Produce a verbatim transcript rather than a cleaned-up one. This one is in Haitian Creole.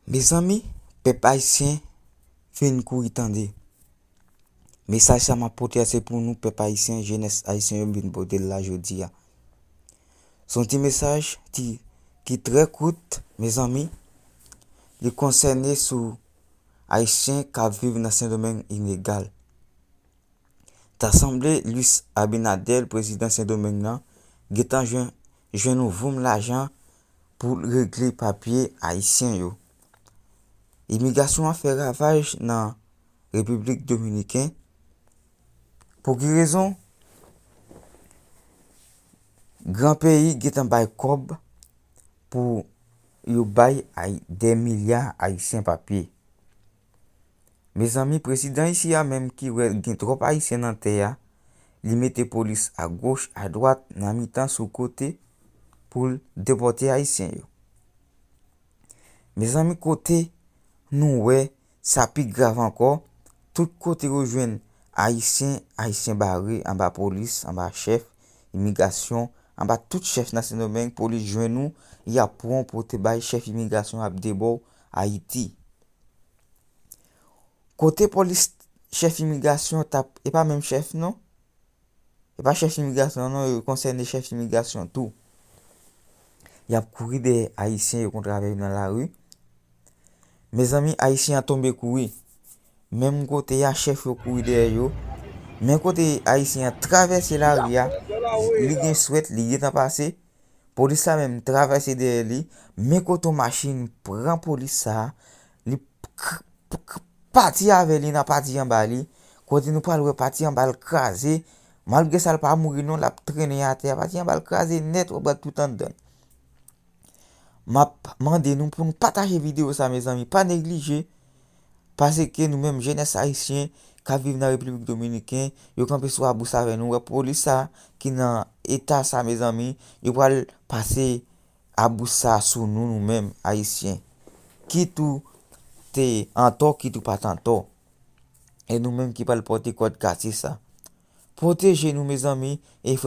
Mezanmi, pèp ayisyen, vin kouri tande. Mesaj sa m ap pote a se pou nou, pèp ayisyen, jenès ayisyen yo, m vin pote l la jodi a. Se yon ti mesaj ki, ki trè kout, mezanmi. Li konsène sou Ayisyen k ap viv nan Sendomeng ilegal. Ta sanble Luis Abinader, prezidan Sendomeng nan, gentan jwenn, jwenn yon voum lajan pou l regle papye ayisyen yo. Imigrasyon an fè ravaj nan Repiblik Dominiken. Pou ki rezon? Gran peyi gentan bay kòb pou yo bay ay-, dè milya ayisyen papye. Mezanmi, prezidan isi a menm ki wè gen twòp ayisyen nan tè a, li mete polis agoch, adwat, nan mitan, sou kote pou l depòte ayisyen yo. Mezanmi, kote nou wè sa pi grav ankò, tout kote yo jwenn ayisyen, ayisyen bare anba polis, anba chèf imigrasyon, anba tout chèf nan Sendomeng, polis jwenn ou, y ap pran w pou te bay chèf imigrasyon ap debò w Ayiti. Kote polis, chèf imigrasyon t ap, e pa menm chèf non. E pa chèf imigrasyon non, yo konsène chèf imigrasyon tou. Y ap kouri dèyè ayisyen yo konn travay nan lari. Mezanmi, ayisyen an tonbe kouri. Menm kote a, chèf yo kouri dèyè yo. Men kote ayisyen an travèse lari a, li gen swèt, li gentan pase. Polis la menm travèse dèyè li. Men kote yon machin pran polis sa a, li k-, k-, k-, pati avè li nan pati anba li. Kote nou pral wè pati anba l kraze. Malgre sa, l pa mouri non, l ap trennen atè a. Pati anba l kraze nèt, w ap gad tout anndan. M ap mande nou pou nou pataje videyo sa, mezanmi. Pa neglije, paske nou menm jenès ayisyen k ap viv nan Repiblik Dominiken, yo kanpe sou abous avè nou. Wè polis sa ki nan eta sa, mezanmi, yo pral pase abous sa sou nou, nou menm ayisyen. Kit ou te antò, kit ou pa t antò. E nou menm ki pral pòte kòd katye sa. Pwoteje nou, mezanmi, e frè